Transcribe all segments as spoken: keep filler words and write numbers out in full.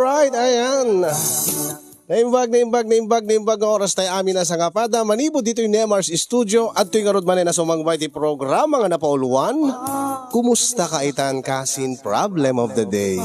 Right, ayan. Naimbag, naimbag, naimbag, naimbag nga oras tayo amin a sangapada. Manipud ditoy Nemar's Studio, adtoy ngarud manen a sumangbay ti programa nga napauluan. Kumusta ka itan, kasin? Problem of the day.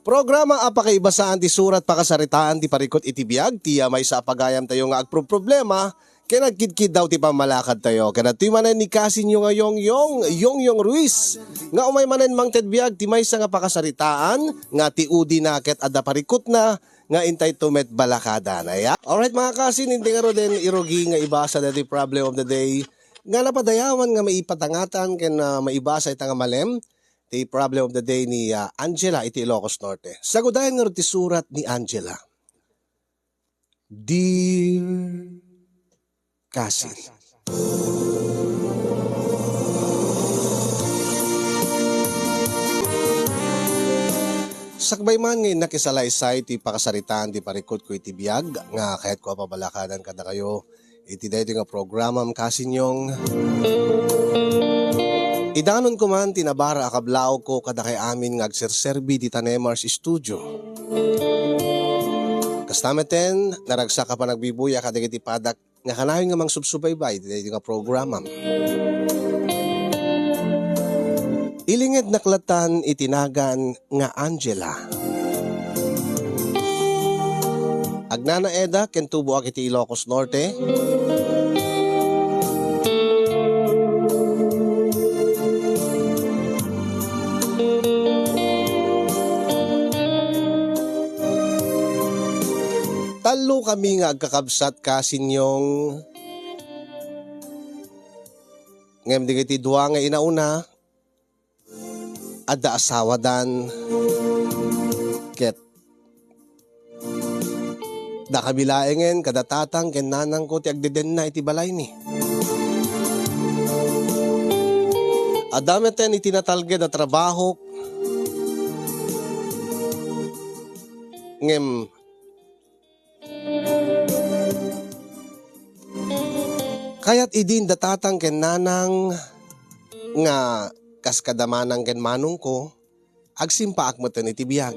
Programa a pakaibasaan ti surat, pakasaritaan ti parikut iti biag, ti, ah, maysa a pagayam tayo nga agproproblema, ken agkidkiddaw ti pammalakad tayo. Ken adtoy manen ni kasinyo nga Yongyong, Yongyong Ruiz, nga umay manen mangted biag ti maysa nga pakasaritaan nga ti udi na ket adda parikutna nga intay to met balakada na ya. Alright, mga kasin, inti ngaruden irugi nga ibasa dati problem of the day nga napadayawan nga maipatangatan ken, ah, maibasa ita nga malem ti problem of the day ni, ah, Angela iti Ilocos Norte. Sagudayan ngarud ti surat ni Angela. Dear kasin. Sakbay man nga innak isalaysay ti pakasaritaan ti parikutko iti biag nga kayatko a pabalakadan kadakayo iti daytoy nga programam, kasin Yong. Idanonko man ti nabara a kablaawko kadakay amin nga agserserbi dita Nemar's Studio. Kasta metten, naragsak a panagbibuya kadagiti padak nga kanayon nga mangsubsubaybay daytoy nga programam. Ilingednak latan iti nagan nga Angela. Agnanaeda ken tuboak iti Ilocos Norte. Tallo kami nga agkakabsat, kasin Yong. Ngem dagiti dua nga inauna, adda asawadan, ket dakami laengen kada tatang ken nanangko ti agdedenna iti balaymi. Adda metten iti natalged a trabahok, ngem kayat idi inda tatang ken nanang nga kas kada manang ken manongko, agsimpaak metten iti biag.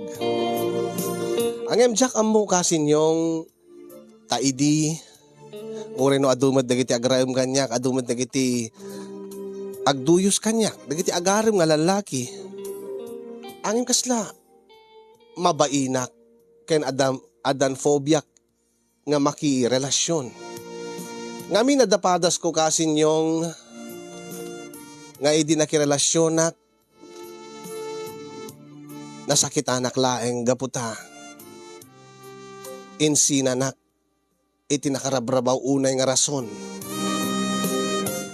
Ngem diak ammo, kasin Yong, ta idi, uray no adu met dagiti agraem kaniak, adu met dagiti agduyos kaniak, dagiti agarem nga lallaki. Ngem kasla, mabainak ken adda, addan phobiak nga makirelasion. Ngamin adda padasko, kasin Yong, nga idi nakirelasionak, nasakitanak laeng gapu ta insinanak iti nakarabrabaw unay nga rason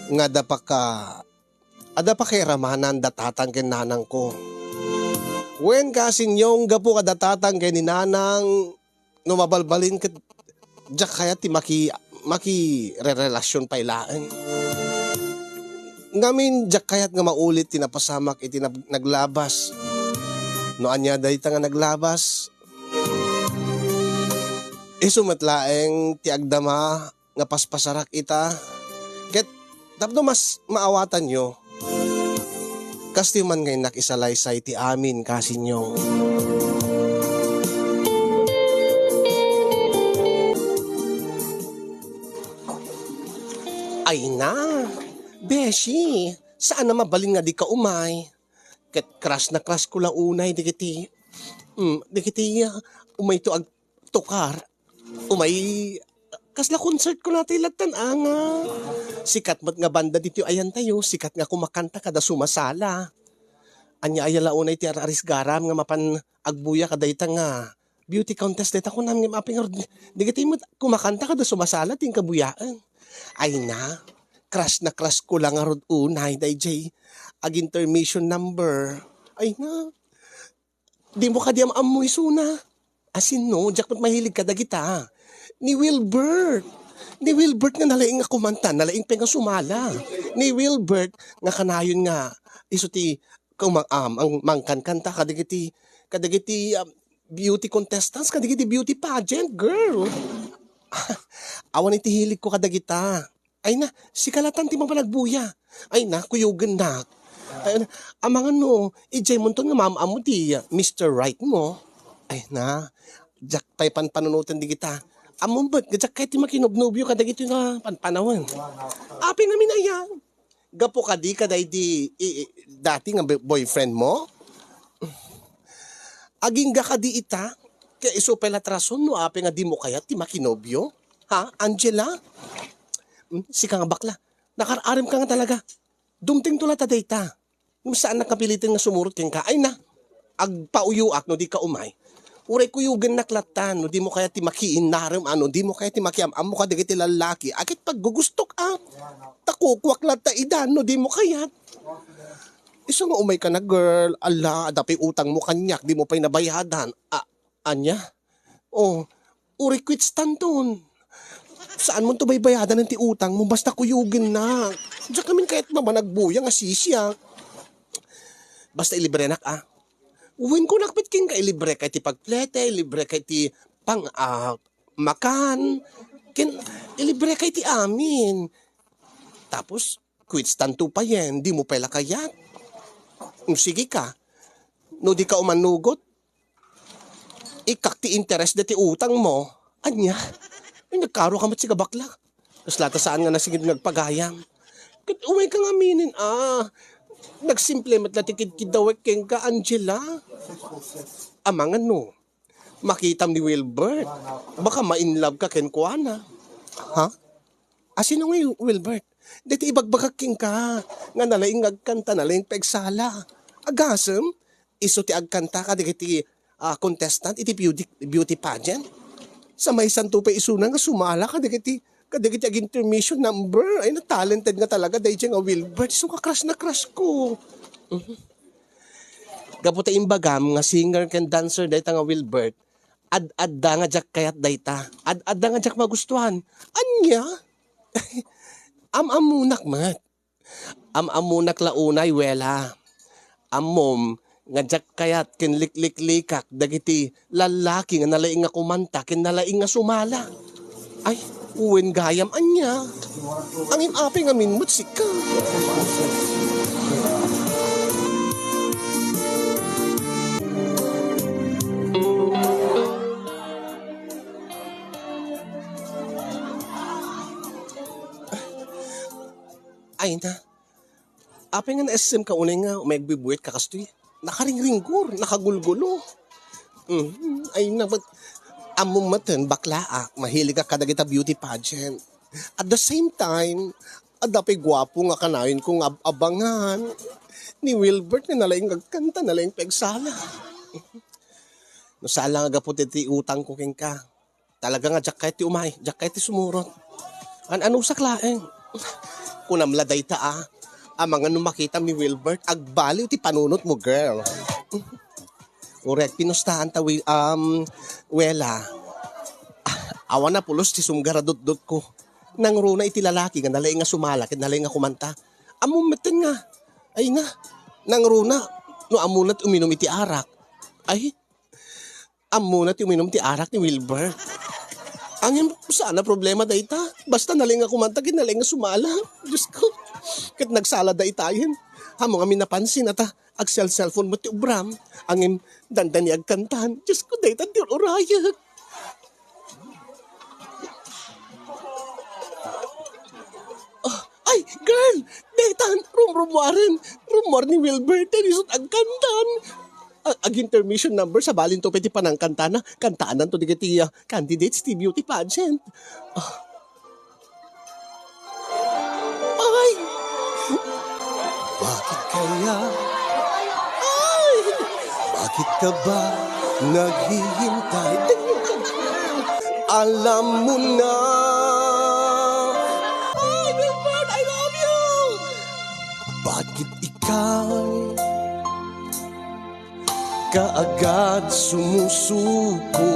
nga adda paka-, adda pakairamanan da tatang ken nanangko. Wen, kasin Yong, gapu kada tatang ken ni nanang, no mabalbalin ket diak kayat ti maki-, makirerelasion pay laeng. Ngamin, diak kayat nga maulit ti napasamak iti nag-, naglabas. No ania dayta nga naglabas, isu met laeng ti agdama nga paspasarak ita. Ket tapno mas maawatanyo, kastoy man nga innak isalaysay ti amin, kasin Yong. Ay na, beshi, saan a mabalin nga dika umay. Ket crush na crush ko la unay dagiti, mm, dagiti, ah, umay to ag-, tukar. Umay, kasla concert ko natay lattan, anga. Sikat met nga banda ditoy ayantayo, sikat nga kumakanta kada sumasala. Ania aya la unay ti ar-, arisgaram nga mapan agbuya kadayta nga beauty contest dayta kunam nga apay ngarud, dagiti met kumakanta kada sumasala ti kabuyaen. Ay na, crush na crush ko la ngarud unay dayjay ag-intermission number. Ay na, dimo kadi am-ammo isuna? Asinno, diak met mahilig kadagita. Ni Wilbert. Ni Wilbert nga nalaing nga kumanta, nalaing pay nga sumala. Ni Wilbert nga kanayon nga isu ti kumang-, am-, ang mangkankanta kadagiti, kadagiti, um, beauty contestants, kadagiti beauty pageant, girl. Awan iti hilig ko kadagita. Ay na, sika latan ti mapan agbuya. Ay na, kuyogennak. Ay na, amangan no, idiay monton nga maam-ammo ti, uh, Mister Right mo. Ay na, diak pay panpanunoten digita. Ammom met nga diak kayat ti makinobnobio kadagitoy nga panpanawen. Apay ngamin aya? Gapu kadi kadaydi i-, i-, dati nga boy-, boyfriend mo? Agingga kadi ita? Ket isu pay la ti rason no apay nga dimo kayat ti makinobio? Ha, Angela? Hmm, sika nga bakla. Nakar-arem ka nga talaga. Dumtengto la ta dayta. Ngem saannak a piliten nga sumurot kenka. Ay na, agpauyoak no dika umay. Uray kuyogennak latta no dimo kayat ti makiinnarem a, no dimo kayat ti makiam-ammo kadagiti lallaki a ket paggugustok a. Ta kukuak latta ida no dimo kayat. Isu nga umayka na, girl. Ala, adda pay utangmo kaniak, dimo pay nabayadan. A, ania? Oh, uray quits tanton. Saanmonto baybayadanen ti utangmo, basta kuyogennak. Diak ngamin kayat maman agbuya nga sisiak. Basta ilibrenak, a. Wen kunak met kenka, ilibreka iti pagplete, ilibreka iti pang-, a, makan. Ken, ilibreka iti amin. Tapos, quits tanto payen, dimo pay la kayat. Mm, sige ka. No dika umannugot, ikkak ti interes dayta utangmo. Ania? Ay, nagkaaro ka met, sika bakla. Kasla ta saan nga nasinged nga agpagayam. Ket umayka ngaminen, a. Nagsimple met la ti kidkiddawek kenka, Angela. Amangan no makitam ni Wilbert. Baka ma-in love ka kenkuana. Ha? A, sino nga Wilbert? Dayta ibagbagak kenka nga nalaing nga agkanta, nalaing pay agsala. Agasem, isu ti agkanta kadagiti, a, contestant iti beauty, beauty pageant. Sa maysanto pay isuna nga sumala kadagiti, kadagiti ag-intermission number. Ay, na-talented nga talaga daydiay nga Wilbert. Isu nga crush na crush ko. Mhm. Gapu ta imbagam nga singer ken dancer dayta nga Wilbert, ad-adda nga diak kayat dayta. Ad-adda nga diak magustuhan. Ania? Am-ammonak met. Am-ammonak la unay, Wela. Ammom nga diak kayat ken likliklikak dagiti lallaki nga nalaing nga kumanta ken nalaing nga sumala. Ay, wen gayam ania? Angin apay ngamin met sika? Ay na, apay nga naessem ka unay nga umay agbubuet ka kastoy? Nakaringringgor, nakagulgulo. Mm, ay na, but ammom metten, bakla, a, mahilig ka kadagita beauty pageant. At the same time, adda pay guapo nga kanayon ko nga ab-abangan. Ni Wilbert nga nalaing agkanta, nalaing pay agsala. No saan la nga gapu ti, ti utang ko kenka. Talaga nga diak kayat ti umay, diak kayat ti sumurot. An-anusak laeng. Kunam la dayta, a. Amangan no makitam ni Wilbert, agbaliw ti panunotmo, girl. Uray agpinustaan ta, wi-, um, Wela. Awan a pulos ti sumgar a dutdotko. Nangruna iti lalaki nga nalaing nga sumala ken nalaing nga kumanta. Ammom metten nga. Ay na. Nangruna no ammona ti uminum iti arak. Ay, ammona ti uminum ti arak ni Wilbert. Angin, saan a problema dayta. Basta nalaing nga kumanta ken nalaing nga sumala. Diyos ko. Ket nagsala daytayen. Ammom ngamin napansin, ata, agcell-cellphone met ti ubram. Angin, dandani agkantan. Diyos ko, dayta ti ur-urayek. Ah, ay, girl! Daytan, rumrumuaren. Rummuar ni Wilbert, ta isut agkantan. A-, ag-intermission number, sabalinto pay ti panangkantana. Kantaananto dagiti, ah, candidates ti beauty pageant. Ah. Ay! Bakit kaya? Ay! Bakit ka ba naghihintay? Alam mo na. Ay, Wilbert, I love you! Bakit ikaw kaagad sumusuko?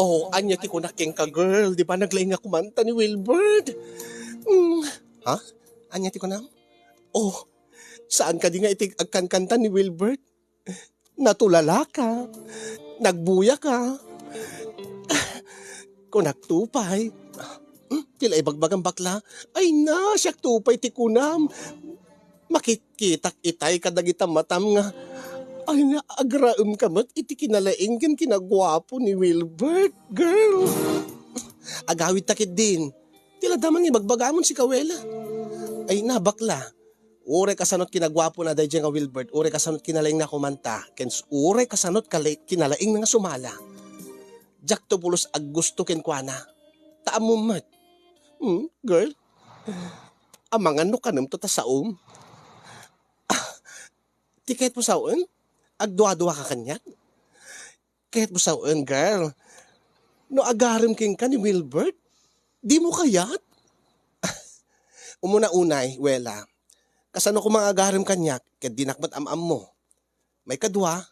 Oh, ania ti kunak kenka, girl? Di ba naglaing nga kumanta ni Wilbert? Mm. Ha? Ania ti kunam? Oh, saan kadi nga iti agkankanta ni Wilbert? Natulala ka. Nagbuya ka. Kunakto pay. Hmm, ti la ibagbagam, bakla? Ay na, siakto pay ti kunam. Makitkitak itay kadagita matam nga, ay na, agraemka met iti kinalaing ken kinaguapo ni Wilbert, girl. Agawidta ketdin. Ti la damang ibagbagamon, sika, Wela. Ay na, bakla. Uray kasanot kinaguapona daydiay nga Wilbert, uray kasanot kinalaingna komanta, ken s-, uray kasanot kala-, kinalaingna nga sumala. Diakto pulos aggusto kenkuana. Ta ammom met. Hmm, girl? Amangan no kanemto ta saom. Ah, ti kayatmo sawen? Agduadua ka kaniak? Kayatmo sawen, girl? No agarem kenka ni Wilbert, dimo kayat? Umuna unay, Wela. Kasano koma nga agarem kaniak, ket dinak met am-ammo? Maikadua,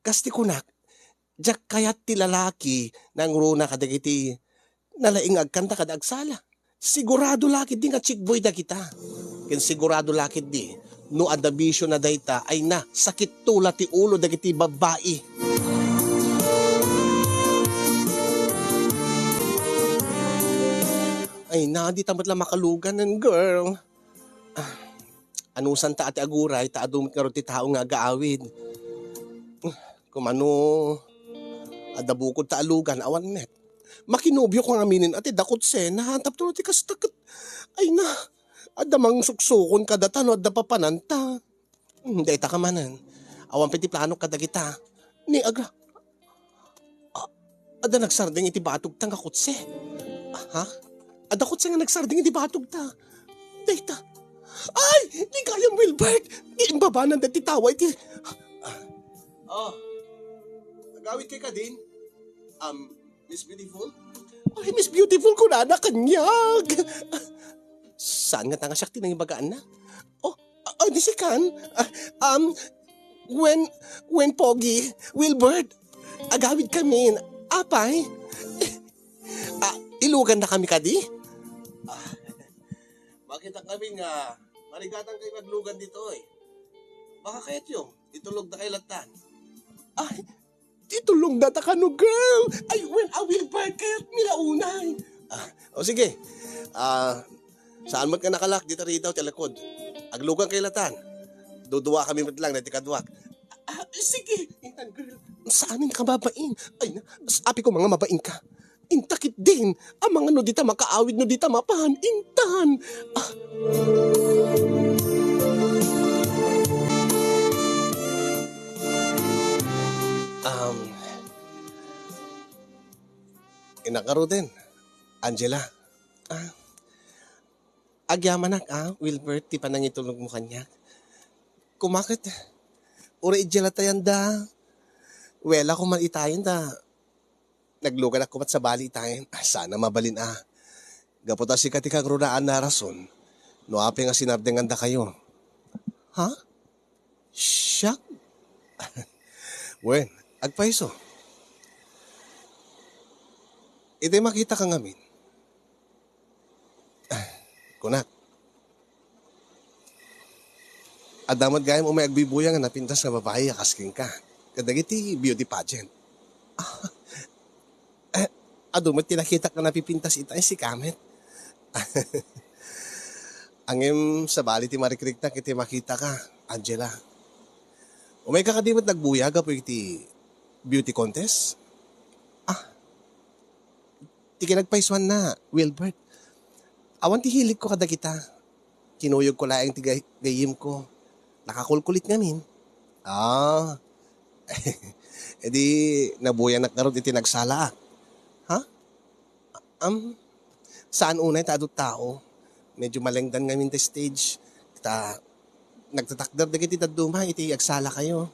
kas ti kunak, diak kayat ti lalaki nangruna kadagiti nalaing nga agkanta kada agsala. Sigurado la ketdi nga chickboy dagita. Ken sigurado la ketdi, no adda bisiona dayta, ay na, sakit tula ti ulo dagiti babbai. Ay na, dita met la makaluganen, girl. Ah, anusanta a ti aguray, ta adu met ngarud ti tao nga agaawid. Kumano, adda bukod ta alugan, awan met. Makinobio ko ngaminen a ti dakot sena, tapno ti kasta ket, ay na, adda mangsuksukon kadata no adda papananta. Hmm, dayta ka manen. Awan pay ti plano kadagita. Ni agra-, A-, adda nagsardeng iti batogta nga kotse. Ha? Adda kotse nga nagsardeng iti batogta. Dayta. Ay! Di kayam, Wilbert! Iimbabanan dati tawa iti... Oh, agawid kay kadin? Um, Miss Beautiful? Ay, Miss Beautiful, kunana kaniak! Saan nga ta nga siak ti nangibagaanna? Oh, ah, ah, di sikan? Ah, um, Wen, Wen Pogi, Wilbert, agawid kami. Apay? Ah, ilugan na kami kadi? Ah, makita kami nga marigatan kayo aglugan ditoy. Baka kayo tiyo, itulog na kayo latan. Ay, itulog na ta kano, girl? Ay, Wen, ah, Wilbert, kaya't milaunay. Ah, o sige. Ah, saan mo't nga nakalak, dita ridaw, ti alakod. Aglugan kayo latan. Dudua kami met lang, na ti kaduak. Ah, sige, intan, girl. Saan ka babain? Ay, na, api ko mga mabain ka. Inta ketdin, amangan no dita makaawid no dita mapan, intan. Ah. Um, innak ngaruden, Angela. Ah, agyamanak, ah, Wilbert, ti panangitulogmo kaniak. Kumaket, uray idiay la tayan da. Wela ko man itayan da. Nagluganak koma ti sabali itayen. Ah, sana mabalin a. Gapu ta sika ti kangrunaan a rason no apay nga sinardengandakayo. Ha? Siak? Wen, agpayso. Itay makitaka ngamin. Ah, kunak. Adda met gayam umay agbuybuyang a napintas nga babai a kas kenka. Kadagiti beauty pageant. Ah, eh, adu met ti nakitak nga napipintas ita, ay, sika met. Ngem sabali ti marikriknak iti makitaka, Angela. Umayka kadi met nagbuya gapu iti beauty contest? Ah, ti kinagpaysuanna, Wilbert. Awan ti hiligko kadagita. Kinuyogko laeng ti gay-, gayyemko. Nakakulkulit ngamin. Ah. Idi nabuyanak ngarud iti nagsalaak. Ha? Am, saan unay ta adu tao. Medyo malengdan ngamin ti stage. Ta nagtatakder dagiti dadduma iti agsalakayo.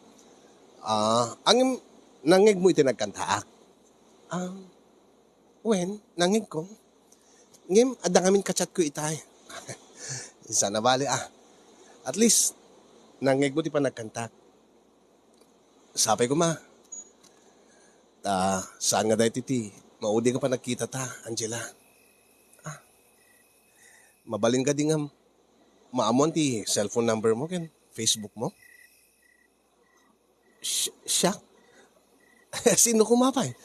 Ah, ngem nangngegmo iti nagkantaak? Ah, wen, nangngegko. Ngem adda ngamin ka-chatko itay. Sana bale, ah. At least, nangngegmo ti panagkantak. Sapay koma. Ta, saan nga daytoy ti maudi nga panagkitata, Angela? Ah, mabalin kadi nga maammoan ti cellphone number mo ken Facebook mo? Si-, siak? Sino koma pay?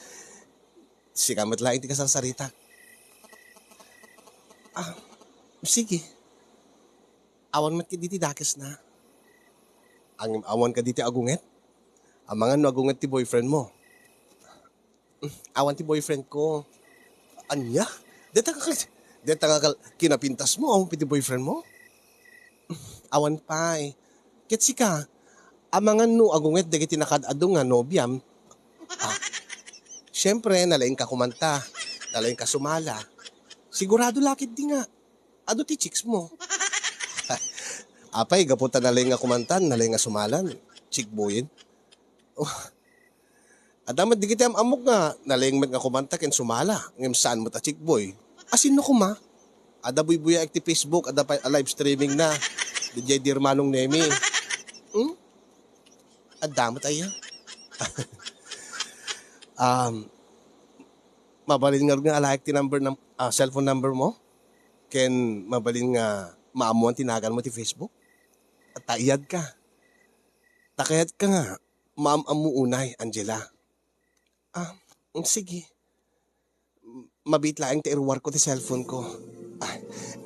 Sika met laeng ti kasarsaritak. Ah, sige. Awan met kadagiti dakesna. Ang awan kadagiti agunget? Amangan no agunget ti boyfriend mo. Awan ti boyfriend ko. Ania? Deta nga, deta nga kal-, kinapintas mo, awan pay ti boyfriend mo? Awan pay. Ket sika, amangan no agunget dagiti nakaad-adu nga nobiam? Ah, siyempre, nalaingka kumanta. Nalaingka sumala. Sigurado lakit di nga. Adu ti chicks mo. Apay, gapu ta nalaing nga kumanta, nalaing nga sumalan. Chick boyen. Oh. Adda met dagiti am-ammok nga nalaing met nga kumanta ken sumala, ngem saan met a chick boy. Asinno koma? Adda buybuyaek ti Facebook, adda pay a live streaming na. Didiay di Manong Nemi. Hmm? Adda met aya. Um, mabalin ngarud nga alaek ti number nam-, ah, cellphone number mo? Ken mabalin nga maammoan ti naganmo ti Facebook? Ta iyadka. Ta kayatka nga maam-ammo unay, Angela. Ah, mm, sige. M-, mabiit laeng ti iruarko ti cellphone ko. Ah,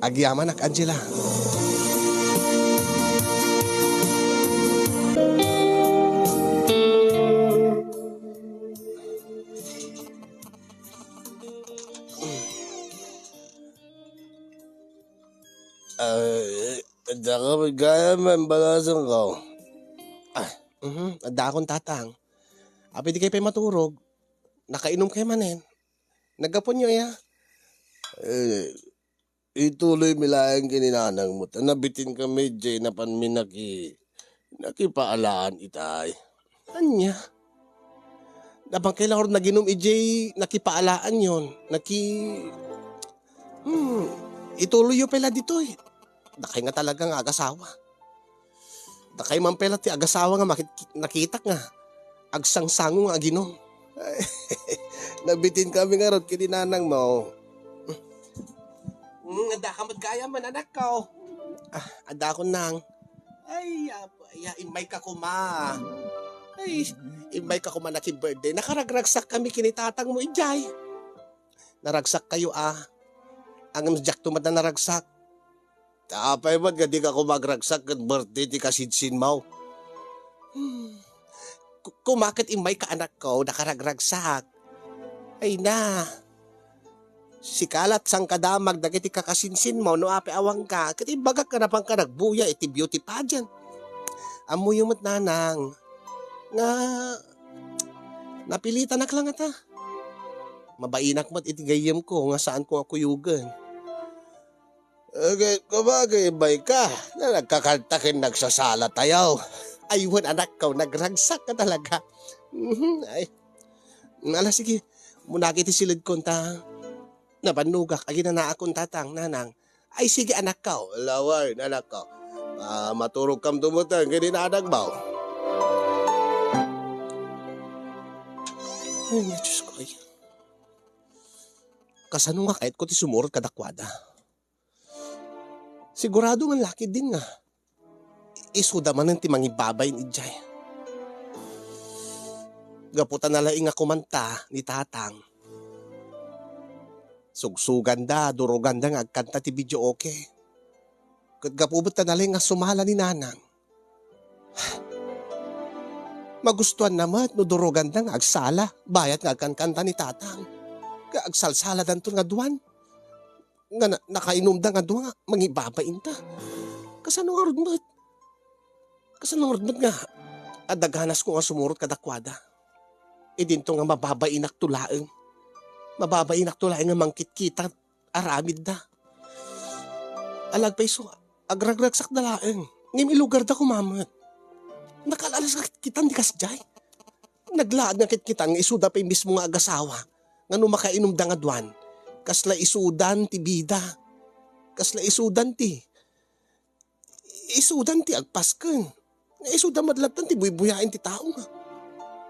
agyamanak, Angela. Ay, adda ka met gayam, imbalasan ko. Ah, mhm, adda akon tatang. Apay, di kayo pay maturog. Nakainom kayo manen. Naggapunyo, iya? Eh, ituloy mi laeng ken ni nanang mo. Ta nabitin kami, jay napan mi naki-, nakipaalaan itay. Ania? Napan kayo lang naginom, ijay nakipaalaan yon. Naki-, hmm, ituloy yo pala ditoy. Dakay nga talaga nga agasawa. Dakay man pala ti agasawa nga makit-, nakitak nga agsangsango nga aginom. Nabitin kami ngarud ken ni nanang mo. Mm, adda ka met gayam, anak ko. Ah, adda akon nang. Ay, apo, ay, immay ka kuma. Ay, immay ka kuma naki-birthday. Nakaragragsak kami ken ni tatang mo, ijay. Naragsak kayo, ah. Ang diak to met a naragsak. Apay met nga di ka kumagragsak ket birthday ti kasinsinmaw? Hmm. Ku-, kuma ket immay ka, anak ko, nakaragragsak. Ay na. Sika lat sangkadamag dagiti kakasinsinmaw no apay awan ka, ket imbagak nga napan ka nagbuya iti beauty pageant. Ammoyo met, nanang, nga napilitanak la ngata. Mabainak met iti gayyemko nga saan ko nga kuyogen. Eh, ket kumagay, immay ka. Na nagkakanta ken nagsasala tayo. Ay, wen, anak ko, nagragsak ka talaga. Mhm, ay. Ala, sige. Munagi ti siledkon ta. Nabannogak, aginanaakon tatang, nanang. Ay, sige, anak ko. Laway, anak ko. Ah, maturog kam dumutan, kini nanang mo. Ay, Diyos ko, ay. Kasano nga kayat ko ti sumurot kadakuada? Sigurado nga lakit din nga. Isuda manen ti mangibabain idiay. Gapu ta nalaing nga kumanta ni tatang. Sugsuganda, duroganda nga agkanta ti videoke. Ket gapu met ta nalaing nga sumala ni nanang. Magustuanna met no duroganda nga agsala, bayat nga agkankanta ni tatang. Nga agsalsaladanton nga duan. Nga na-, nakainumda nga dua nga mangibabainta. Kasano ngarud met? Kasano ngarud met nga adda ganasko nga sumurot kadakuada? Idinto nga mababainak to laeng. Mababainak to laeng nga mangkitkita aramidda. Alag pay so, agragragsakda laeng. Ngem ilugarda koma met. Nakalalas nga kitkitan di kasdiay. Naglaad nga kitkitan nga isuda pay mismo nga agasawa. Nga no makainumda nga duan, kasla isudan ti bida. Kasla isudan ti, isudan ti agpasken. Nga isudan met latta ti buybuyaen ti tao nga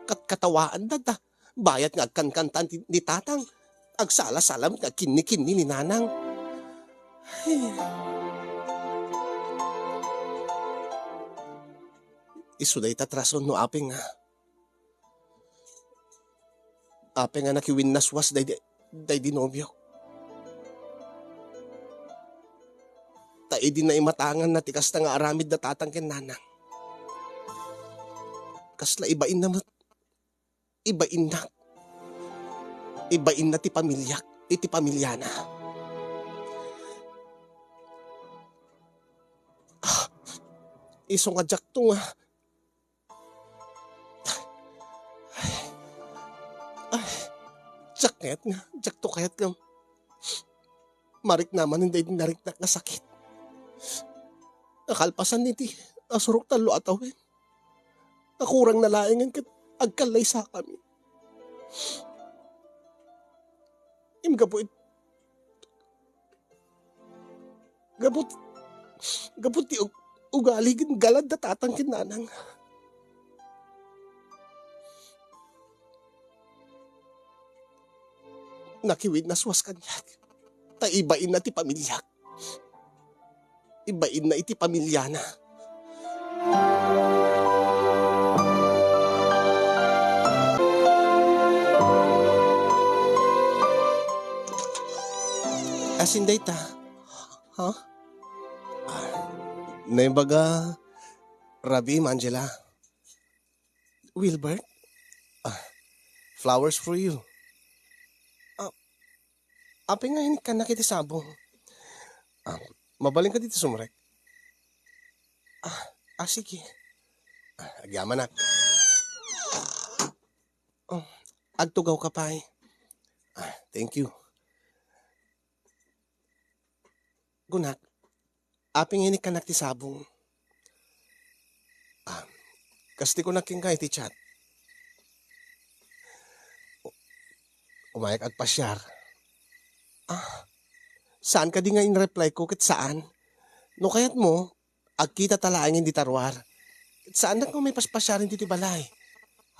katkatawaanda ta. Bayat nga agkankantaan ti, ni tatang. Agsala-sala met nga kinni-kinni ni nanang. Ay. Isu dayta ti rason no apay nga Apay nga nakiwinnaswas daydi, daydi nobiok? Ta idi naimatanganna ti kasta nga aramid da tatang ken nanang, kasla ibainna met. Ibainnak. Ibainna ti pamiliak iti pamiliana. Ah, isu nga diakto nga. Ay, ay, diak kayat nga, diakto kayat nga mariknaman daydi nariknak nga sakit. Nakalpasan iti asurok tallo a tawen. Nakurang na laengen ket agkallaysakami. Ngem gapu it-, gapu, gapu ti ug-, ugali ken galad da tatang ken nanang. Nakiwinnaswas kaniak. Ta ibainna ti pamiliak. Ibainna iti pamiliana. Asin dayta. Ha? Ah, naibaga, Rabi, Angela. Wilbert? Ah, flowers for you. Ah, apay nga inikkannak iti sabong? Ah, mabalinka dita sumrek? Ah, ah, sige. Ah, agyamanak. Oh, agtugawka pay. Ah, thank you. Kunak, apay nga inikkannak ti sabong? Ah, kas ti kunak kenka iti chat. U-, umayak agpasiar. Ah, saan kadi nga in-reply ko ket saan? No kayatmo, agkitata laengen dita ruar. Ket saannak nga umay paspasiaren ditoy balay.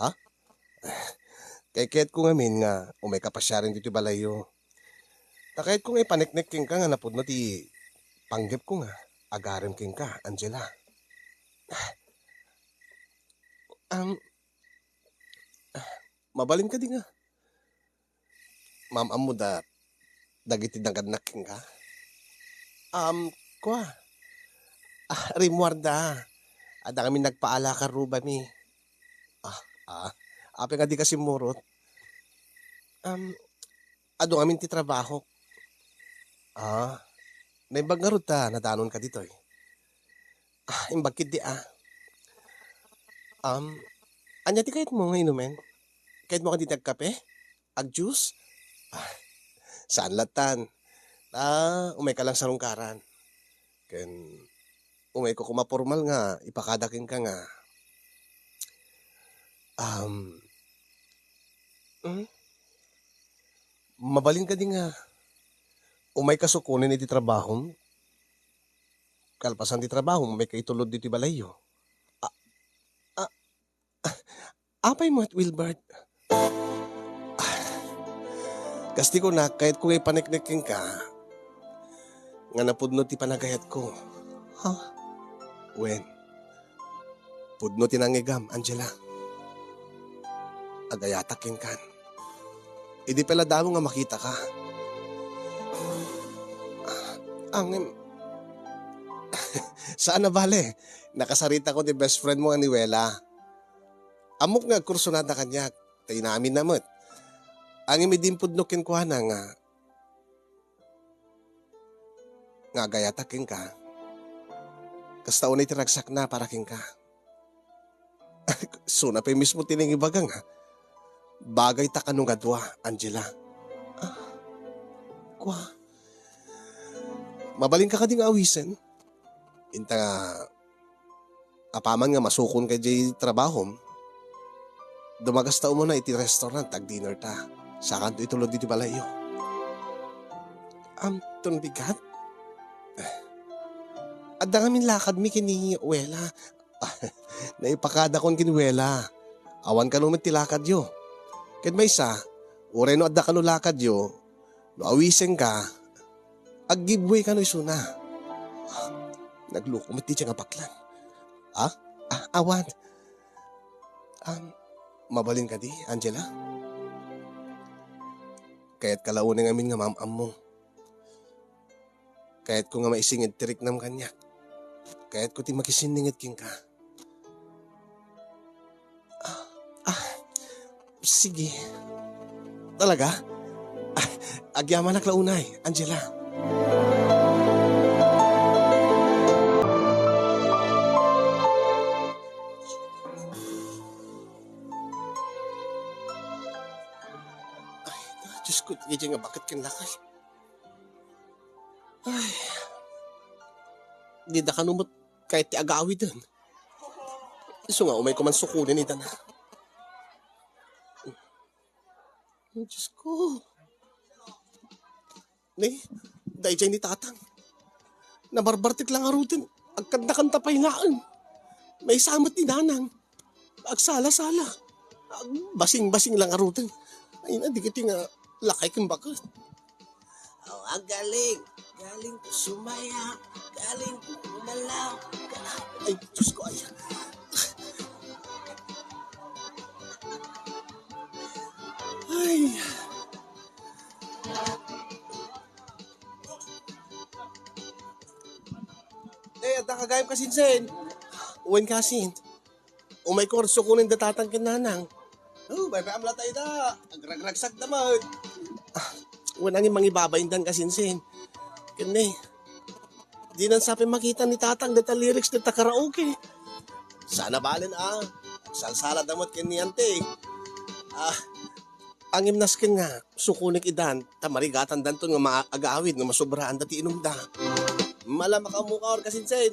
Ha? Kaykayatko ngamin nga umayka pasiaren ditoy balayyo. Ta kayatko nga ipaneknek kenka nga napudno ti panggepko nga agarem kenka, Angela. Am, mabalin kadi nga maam-ammoda dagiti nagannak kenka? Am, kua. Ah, rimmuarda. Adda ngamin nagpaala karrubami. Ah, ah. Apay nga dika simmurot? Am, adu ngamin ti trabahok. Ah, naimbag ngarud ta nadanonka ditoy. Ah, imbag ketdi, ah. Am, ania ti kayatmo nga inumen? Kayatmo kadi ti agkape? Agjuice? Ah, saan lattan. Ta umayka lang sarungkaran. Ken umayko koma pormal nga ipakada kenka nga, am, hmm? Mabalin kadi nga umayka sukonen iti trabahom? Kalpasan ti trabahom, umayka itulod ditoy balayyo. A-, a-, Apay met, Wilbert? Kas ti kunak, kayatko nga ipaneknek kenka nga napudno ti panagayatko. Ha? Wen, pudno ti nangngegam, Angela. Agayatak kenkan. Idi pay la damo nga makitaka. Ah, ngem, saan a bale. Nakasaritakon ti best friend mo nga ni Wela. Ammok nga agkursunada kaniak, ta inaminna met. Ngem idi impudno kenkuana nga, nga agayatak kenka, kasta unay ti ragsakna para kenka. Isuna pay mismo ti nangibaga nga, bagayta kano nga dua, Angela. Ah, kua. Mabalinka kadi nga awisen? Inta nga apaman nga masukonka idiay trabahom, dumagasta umuna iti restaurant, agdinner ta. Sakanto itulod iti balayyo. Am, ton bigat? Adda ngamin lakadmi ken ni Wela. Naipakadakon ken Wela. Awan kano met ti lakadyo. Ken maysa, uray no adda kano lakadyo, no awisenka, ag-give way kano isuna. Nagloko met ti nga baklan. Ha? Ah, awan. Um, mabalin kadi, Angela? Kayatka la unay ngamin nga maam-ammo. Kayatko nga maisinged ti riknam kaniak. Kayatko ti makisinninged kenka. Ah, ah, sige. Talaga? Ah, agyamanak la unay, Angela. Ay, Diyos ko, dagiti nga baket ken lakay. Ay, dida kano met kayat ti agawiden. Isu nga umayko man sukonen ida na. Diyos ko. Ni, daydiay ni Tatang. Nabarbartek la ngaruden. Agkadna-kadna pay laeng. Maysa met ni Nanang. Agsala-sala. Agbasing-basing la ngaruden. Ay na, dagiti nga lakay ken baket. Aw, agaling. Galing ko sumaya. Galing ko kumalaw. Ay, Diyos ko, ay. Ay. Te, adda ka gayam, kasinsin? Wen, kasin. Umayko nga sukonen da Tatang ken Nanang. Oh, bay-bay-am la tayo da. Agragragsakda met. Ah, wen, angin mangibabaindan, kasinsin. Ken ne, dinan sa pay makita ni Tatang deta lyrics deta karaoke. Saan a balen a. Agsalsalada met ken ni Ante. Ah, Angin nasken nga sukonek idan, ta marigatandanton nga maagawid no masobraanda ti inumda. Mala makaammoka, or kasinsin.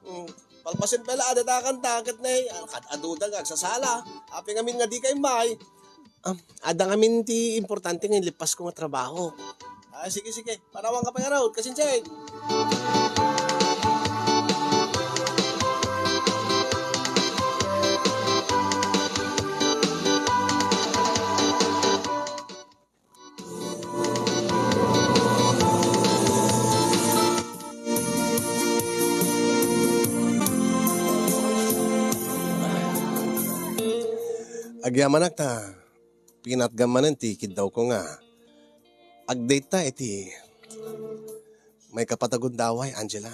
Hmm, palpasen pay la, adda dakanta, ket ne, kad-aduda nga agsasala. Apay ngamin nga dika immay? Ah, adda ngamin ti importante nga inlippasko nga trabaho. Ah, sige, sige. Panawanka pay ngarud, kasinsin. Agyamanak ta pinatgam manen ti kiddawko nga agdate ta iti maikapatagundaway, Angela.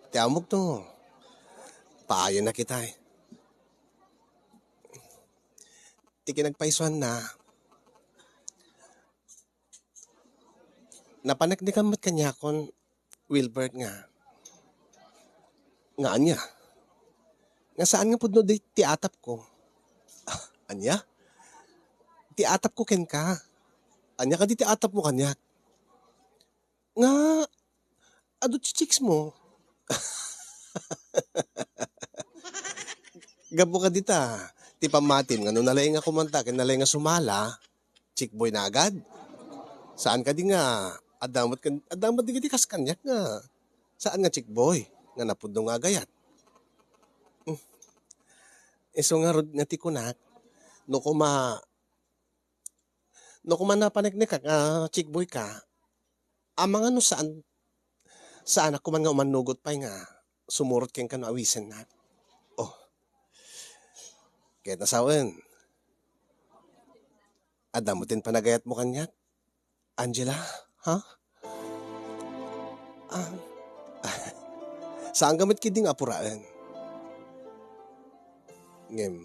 Ti ammok no paayanna kitay. Ti kinagpaysuanna, napaneknekam met kaniakon, Wilbert, nga, nga ania? Nga saan nga pudno di ti atapko? Ah, ania? Ti atapko kenka? Ania kadi ti atapmo kaniak? Nga adu ti chicks mo? Gapu kadita, ti pammatim nga no nalaing a kumanta ken nalaing a sumala, chick boy na agad? Saan kadi nga adda met ken, adda met digiti kas kaniak nga saan nga chick boy nga napudno nga agayat? Hmm. Isu ngarud nga ti kunak, no kuma-, no kuma napaneknekak a chick boy ka, amangan no saan, saanak koma nga umannugot pay nga sumurot kenka no awisennak. Oh. Ket nasawen, adda met ti panagayatmo kaniak, Angela, ha? Ah, saanka met ketdi nga apuraen. Ngem,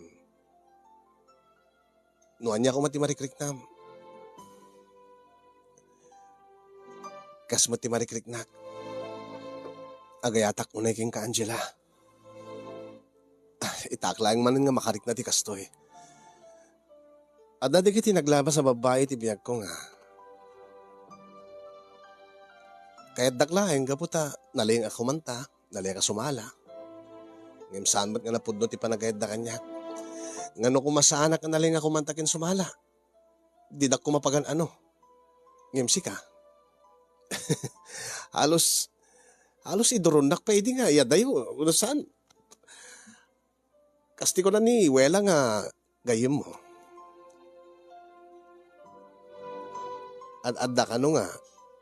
no ania koma ti marikriknam, kas met ti marikriknak, agayatak unay kenka, Angela. Ah, itaak laeng manen nga makarikna ti kastoy. Adda dagiti naglabas a babbai iti biagko nga kayatdak laeng gapu ta nalaing a kumanta, nalaing a sumala. Ngem saan met nga napudno ti panagayatda kaniak. Nga no koma saanak a nalaing a kumanta ken sumala, dinak koma pagan-ano. Ngem sika, halos, halos iduronnak pay idi nga iyadayo, no saan? Kas ti kuna ni Wela nga gayyemmo. Ad-adda kano nga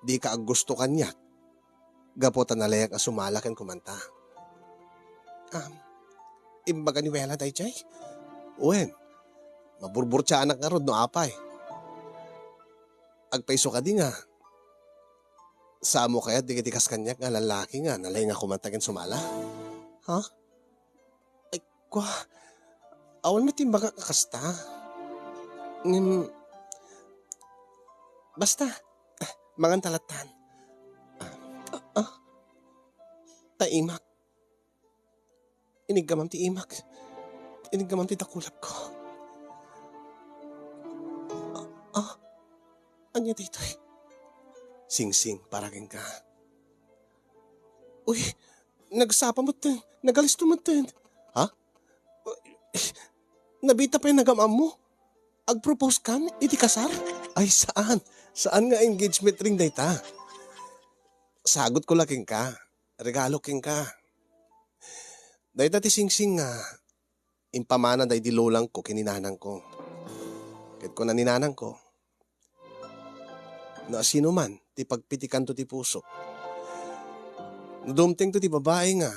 dika aggusto kaniak gapu ta nalayak a sumala ken kumanta. Ah, imbaga ni Wela daydiay? Wen, maburburtiaanak ngarud no apay. Agpayso kadi nga, saanmo kayat dagiti kas kaniak nga lallaki nga nalaing a kumanta ken sumala? Ha? Ay, kua, awan met imbagak a kasta. Ngem, basta, ah, manganta lattan. Ah, ah, ta imak. Iniggamam ti imak. Iniggamam ti dakulapko. Ah, ah, ania daytoy? Singsing, para kenka. Uy, nagsapa metten. Nagalisto metten. Ha? Nabita pay nagam-ammo? Agpropose kan iti kasar? Ay, saan. Saan nga engagement ring dayta. Sagutko la kenka. Regalo kenka. Dayta ti singsing nga impamana daydi lolangko ken ni nanangko. Ket kuna ni nanangko, no asinoman ti pagpitikanto ti pusok, no dumtengto ti babai nga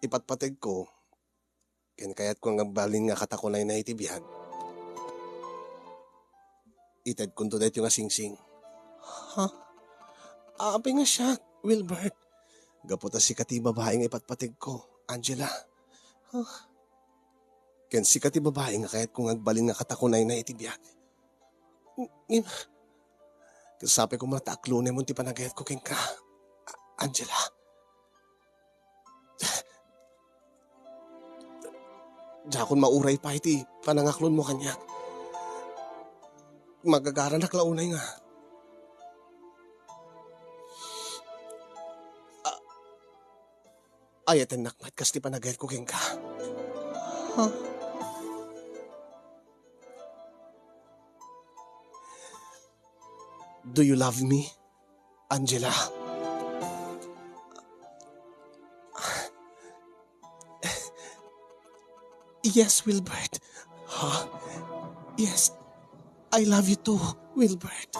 ipatpategko, ken kayatko nga agbalin nga katakunayna iti biag, itedkonto daytoy nga singsing. Ha? Apay nga siak, Wilbert? Gapu ta sika ti babai nga ipatpategko, Angela. Ha? Ken sika ti babai nga kayatko nga agbalin nga katakunayna iti biag. Ngem, ket sapay koma ta aklonem ti panagayatko kenka, A-, Angela. Diakon mauray pay ti panangaklonmo kaniak. Magagaranak la unay nga a-, ayatennak met kas ti panagayatko kenka. Ha? Do you love me, Angela? Yes, Wilbert. Ha? Yes. I love you too, Wilbert.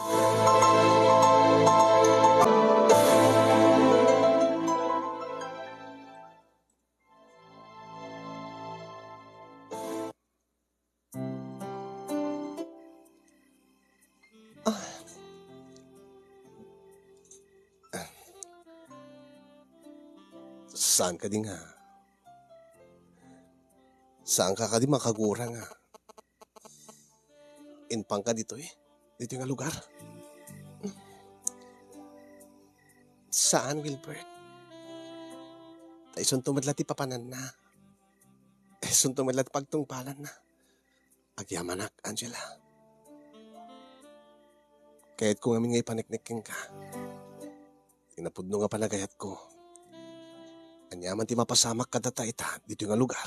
Ah. Saan kadi nga? Saan ka kadi makagura nga? Impanka ditoy? Ditoy nga lugar? Saan, Wilbert? Ta isunto met la ti papananna. Isunto met la ti pagtungpalanna. Agyamanak, Angela. Kayatko ngamin nga ipaneknek kenka ti napudno nga panagayatko. Aniaman ti mapasamak kadata ita ditoy nga lugar,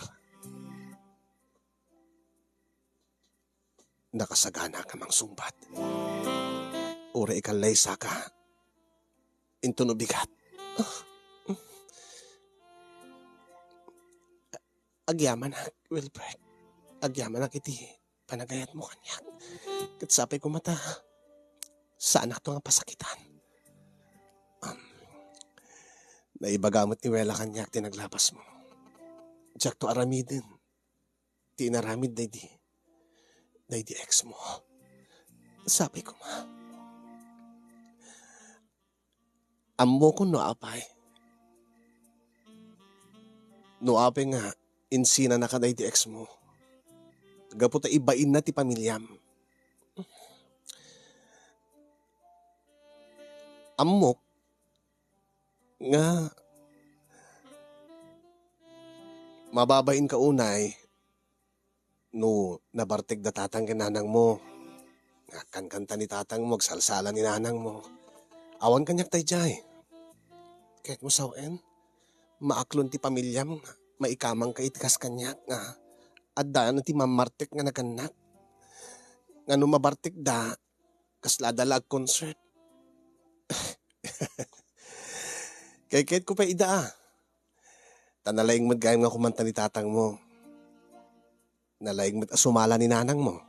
nakasagana ka mangsungbat. Uray ikallaysa ka, intono bigat. Agyamanak, Wilbert. Agyamanak iti panagayatmo kaniak. Ket sapay koma ta saanakto nga pasakitan. Um, naibaga met ni Wela kaniak ti naglabasmo. Diakto aramiden ti inaramid daydi, daydi ex mo. Sapay koma. Ammokon no apay. No apay nga insinanaka daydi ex mo. Gapu ta ibainna ti pamiliam. Ammok nga mababainka unay no nabartek da tatang ken nanang mo. Nga kankanta ni tatang mo, agsalsala ni nanang mo. Awan kaniak daydiay. Kayatmo sawen, maaklon ti pamiliam nga maikamangka iti kas kaniak nga adda ti mamartek nga nagannak. Nga no mabartek da, kasla adda la agconcert. Kayatko pay ida, a. Ta nalaing met gayam nga kumanta ni tatang mo. Nalaing met a sumala ni nanang mo.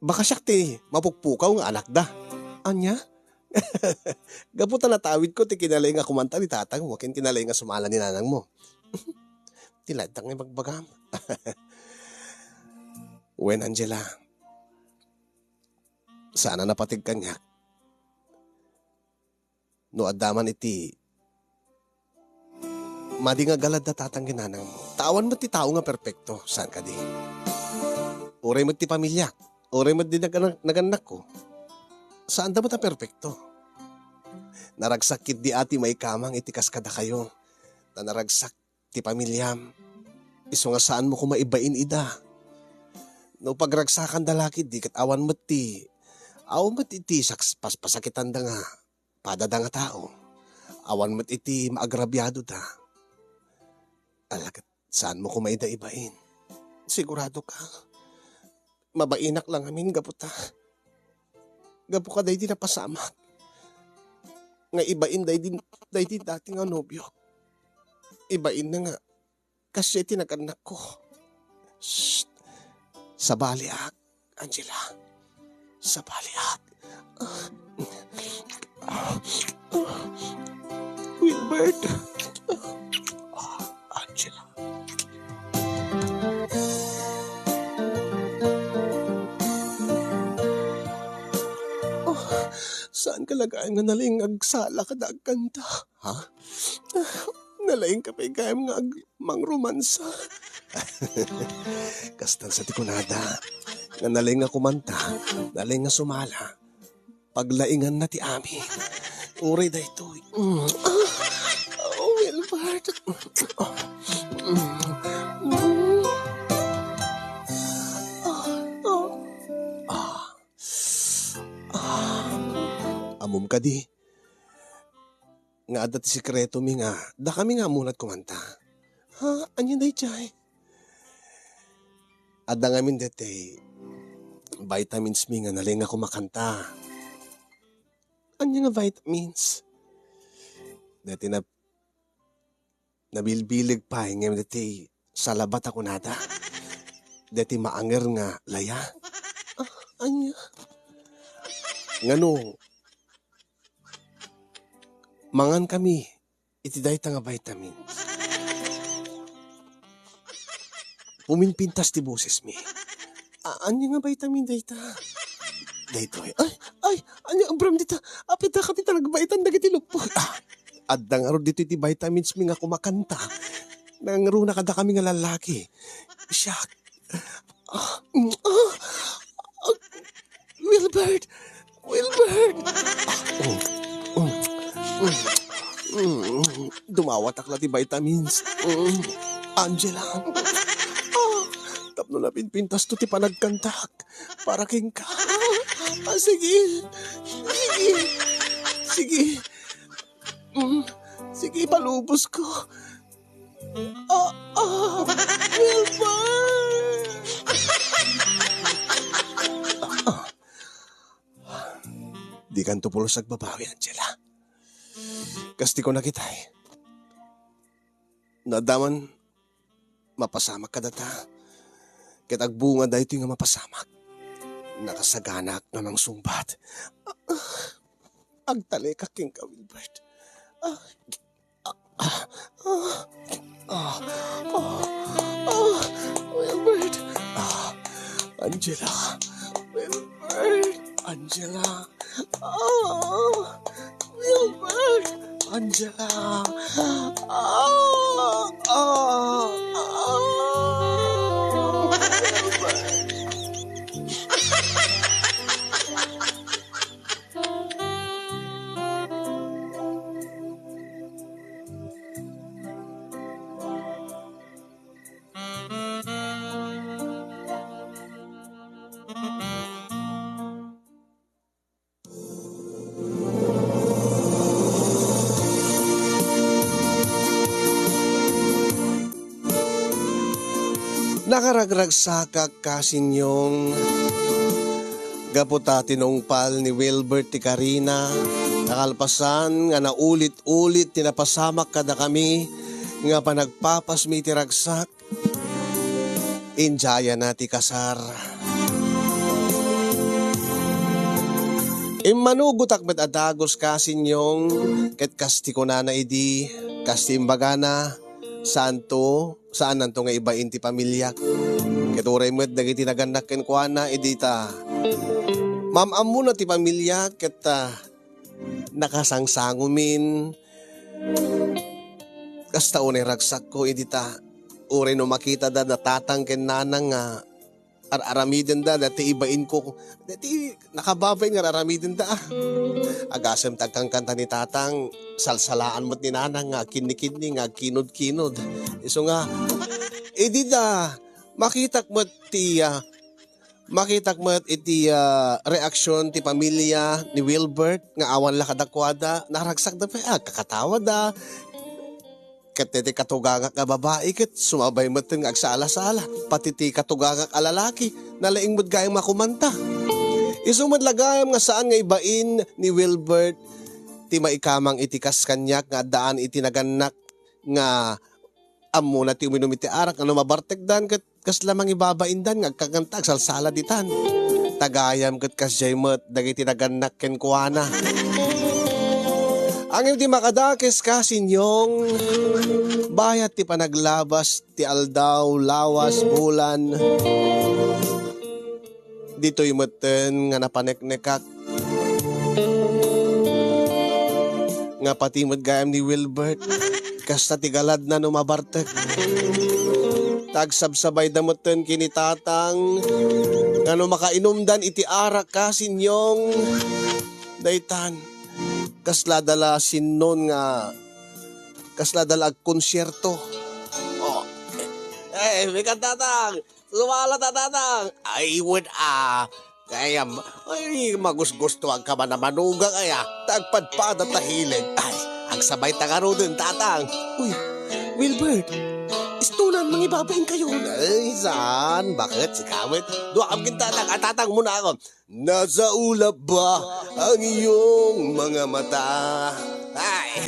Baka siak ti mapukpukaw nga anakda. Ania? Gapu ta natawidko ti kinalaing a kumanta ni tatang mo ken kinalaing a sumala ni nanang mo. Ti laeng nga ibagbagam. Wen, Angela, Saan a napateg kaniak. No adda man iti madi nga galad da tatang ken nanangmo. Ta awan met ti tao nga perpekto, saan kadi? Uray met ti pamiliak, uray met di nagan-, nagannakko. Saanda met a perpekto. Naragsak ketdi a ti maikamang iti kas kadakayo. Ta naragsak ti pamiliam. Isu nga saanmo koma ibain ida. No pagragsakanda la ketdi ket awan met ti, awan met iti saks-, pas-, pasakitanda nga padada nga tao. Awan met iti maagrabiadota. Ala ket saanmo koma ida ibain. Sigurado ka? Mabainak la ngamin gapu ta, gapu kadaydi napasamak nga ibain daydi, daydi dati nga nobiok. Ibainna nga kasdiay ti nagannakko. Shh! Sabaliak, Angela. Sabaliak. Wilbert. Angela. Oh, saan ka laeng nga nalaing nga agsala kada agkanta? Ha? Nalaing ka pay gayam nga ag-, mangromansa. Kastan sa ti kunada. Nga nalaing nga kumanta, nalaing nga sumala. Paglainganna ti amin. Uray daytoy. Mm. Ah, oh, Wilbert. Mm. Mm. Ah, ah. Ah. Ah. Ammom kadi nga adda ti sekretomi nga dakami nga ammona ti kumanta? Ha? Ania daydiay? Adda ngamin daytoy vitamins mi nga nalaing nga kumakanta. Ania nga vitamins? Daytoy na, nabilbileg pay ngem daytoy salabat a kunada. Daytoy maanger nga laya. Ah, ania? Ngano? Mangankami iti dayta nga vitamins. Puminpintas ti bosesmi. A-, ania nga vitamin dayta? Daytoy. Ay, ay, ania a brand dita? Apay dakami ta nagbaitan dagiti luppo. Ah, adda ngarud ditoy ti vitaminsmi nga kumakanta. Nangruna kadakami nga lallaki. Siak. Ah, mm, ah, ah, Wilbert! Wilbert! Ah, mm, mm, mm, mm, dumawatak la ti vitamins. Mm, Angela. Ah, tapno napinpintasto ti panagkantak para kenka. Ah, sige. Sige. Sige. Mm, sige, palubosko. Ah, ah, Wilbert! Ah, ah. Dikanto pulos agbabawi, Angela. Kas ti kunakitay. No adda man mapasamak kadata, ket agbunga daytoy nga mapasamak. Nakasaganak nga mangsungbat. Ah, ah. Agtalekak kenka, Wilbert. Ah, ah, ah, ah, ah, Wilbert. Ah, Angela. Wilbert. Angela. Ah, Wilbert. Angela. Ah, ah, ah, Wilbert. Nakaragragsakak, Kasinyong, gapu ta tinungpal ni Wilbert ti karina, nakalpasan nga naulit-ulit ti napasamak kadakami nga panagpapasmi iti ragsak, indiayana ti kasar. Immanugotak met a dagus, Kasinyong, ket kas ti kunana idi, kas ti imbagana, saanto, saananto nga ibain ti pamiliak. Ket uray met dagiti nagannak kenkuana idi ta Am-ammona ti pamilia ket, ah, nakasangsangomin. Kasta unay ragsakko idi ta uray no makitada da tatang ken nanang nga ar-aramidenda dati ibainko, dati nakababain nga ar-aramidenda, ah. Agasem ti agkankanta ni tatang, salsalaan met ni nanang nga agkinnikidni, nga agkinudkinod. Isu nga, idi da makitak met ti, ah, makitak met iti, ah, reaksyon ti pamilia ni Wilbert nga awan la kadakuada, naragsak da pay, ah, kakatawada. Ket iti katugangak nga babai ket sumabay metten nga agsala-sala. Pati ti katugangak a lalaki, nalaing met gayam nga kumanta. Isu met la gayam nga saan nga ibain ni Wilbert ti maikamang iti kas kaniak nga addaan iti nagannak nga ammona ti uminum iti arak nga no mabartekdan ket kasla mangibabaindan nga agkakanta, agsalsala ditan. Ta gayam ket kasdiay met dagiti nagannak kenkuana. Ngem ti makadakes, Kasinyong, bayat ti panaglabas ti aldaw, lawas, bulan. Ditoy metten nga napaneknekak nga pati met gayam ni Wilbert, kasta ti galadna no mabartek. Ta agsabsabayda metten ken ni tatang nga no makainumdan iti arak, Kasinyong, daytan, kasla da la sinnon nga, kasla da la agkonsierto. Oh. Eh, bigat, tatang! Sumala ta, tatang. Ay, wen a. Kayam, ay, magusgusto ang kaman a manugang, ay, ah. Tagpadpada ta hilig. Ay, agsabay ta ngaruden, tatang. Uy, Wilbert, istunan, mangibabain kayo. Ay, saan? Bakit? Sikawit? Dua kami tatang. Ah, tatang muna ako. Nasa ulap ba ang iyong mga mata? Ay,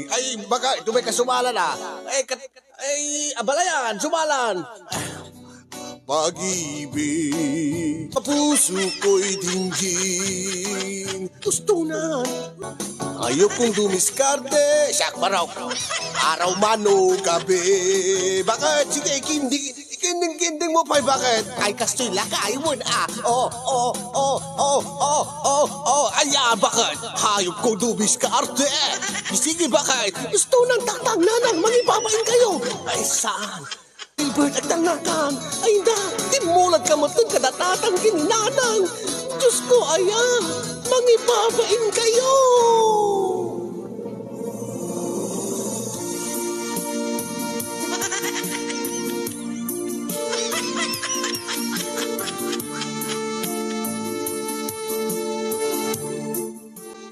ay, baka ito may kasumalan, ah. Ay, kat-, ay, abalayan, sumalan. Pag-ibig, puso ko'y dinggin. Gusto na. Ayokong dumiskarte. Siak barok. Araw man o gabi. Bakit? Sige, ikindi-, ikinding-kinding mo pa'y bakit? Ay, kastoy lakay mo na. Oh, oh, oh, oh, oh, oh, oh. Ay, ah, bakit? Hayop ko dumiskarte. Sige, bakit? Gusto ng tatang nanang mangibabain kayo. Ay, saan? Gilbert, agtalnakan! Ay na, timmulag ka met kada tatang ken nanang! Diyos ko, aya, mangibabain kayo!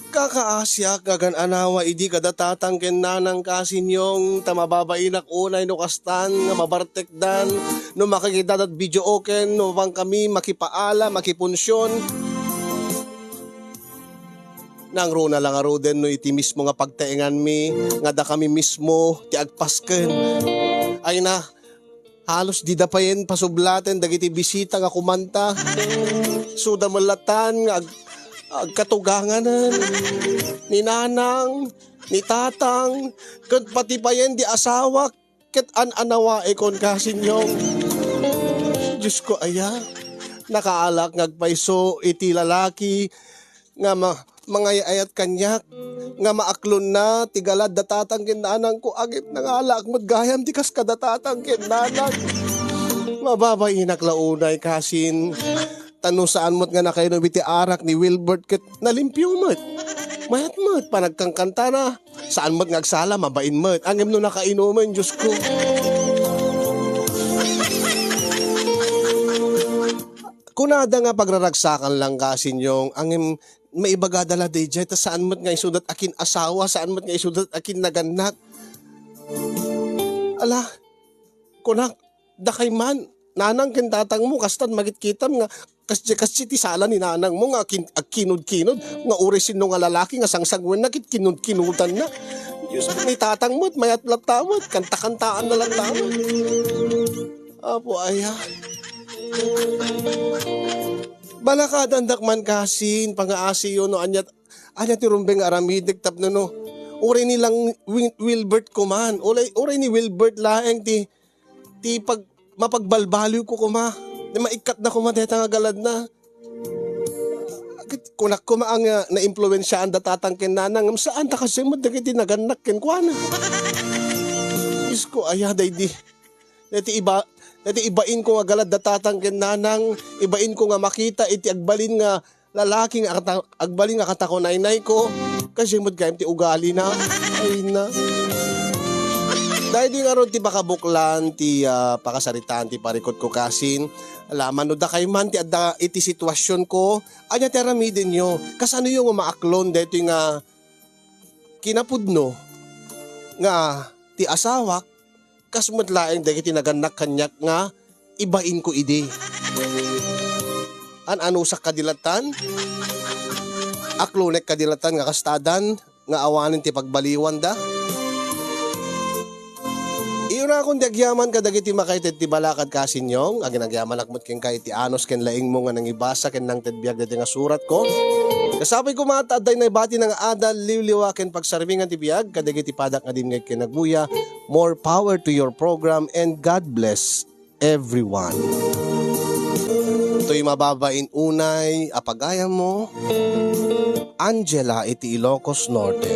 Kakaasiak nga agan-anawa idi kada tatang ken nanang, Kasinyong, ta mababainak unay no kastan nga mabartekdan, no makakitadat video oken, no mapankami makipaala, makipunsion. Nangruna la ngaruden no iti mismo nga pagtaenganmi nga dakami mismo ti agpasken. Ay na, Halos dida payen pasublaten dagiti bisita nga kumanta. Suda met latan nga ag-, agkatuganganen ni nanang, ni tatang, ket pati payen di asawak ket an-anawaekon, Kasinyong. Diyos ko aya, nakaalak nga agpayso iti lalaki nga ma-, mangay-ayat kaniak, nga maaklonna ti galad da tatang ken nanangko, agip nangalaak met gayam ti kas kada tatang ken nanang. Mababainak la unay, Kasin. Ta no saan met nga nakainom iti arak ni Wilbert ket nalimpio met. Mayat met, panagkankantana. Saan met nga agsala, mabain met. Ngem no nakainumen, Diyos ko. Kunada nga pagraragsakan lang, Kasinyong, ngem maibagada la daydiay, ta saan met nga isudat a kin-asawa, saan met nga isudat a kinnagannak. Ala, kunak, dakay man, nanang ken tatang mo, kastan makitkitam nga kasdi, kasdi ti sala ni nanang mo nga kin-, agkinudkinod, nga uray sinno nga lalaki nga sangsangwenna ket kinudkinodanna. Diyos ko, ni tatang met, mayat latta met, kanta-kantaan na latta met. Apo aya. Balakadandak man kasin, pangaasiyo no anya, anya ti rumbeng nga aramidek tapno no. Uray ni lang Wil-, Wilbert kuman. Uray, uray ni Wilbert laeng ti, ti pag-, mapagbalbaliw ko kuma. Ti maikkat na kuma deta nga galadna. Kunak koma nga naimpluwensiaan da tatang ken nanang, ngem saan ta kasi met dagiti nagannak kenkuana. Isko, aya daydi. Dati iba, dati ibain ko nga galad da tatang ken nanang, ibain ko nga makita iti agbalin nga lalaki nga kata-, agbalin nga katakunaynay ko. Kasi met gayam ti ugali na. Ay na. Daydi ngarud ti pakabuklan ti, ah, pakasaritaan ti parikut ko kasin. Alaman no dakay man ti adda iti sitwasyon ko, ania ti aramidenyo? Kasanoyo nga maaklon daytoy nga kinapudno nga ti asawak kas met laeng dagiti nagannak kaniak nga ibain ko idi? An-anusak kadi latan? Aklonek kadi latan nga kastadan nga awanen ti pagbaliwanda? Iyunakon ti agyaman kadagiti makaited ti balakad kasinyong, agin-agyamanak met kenka iti anus ken laingmo nga nangibasa ken nangted biag daytoy nga suratko. Kasapuy koma ta adday naibati nga adal, liwliwa ken pagsarmingan ti biag kadagiti padak nga dimngeg ken agbuya. More power to your program and God bless everyone. Toy mababain unay a pagayammo, Angela iti Ilocos Norte.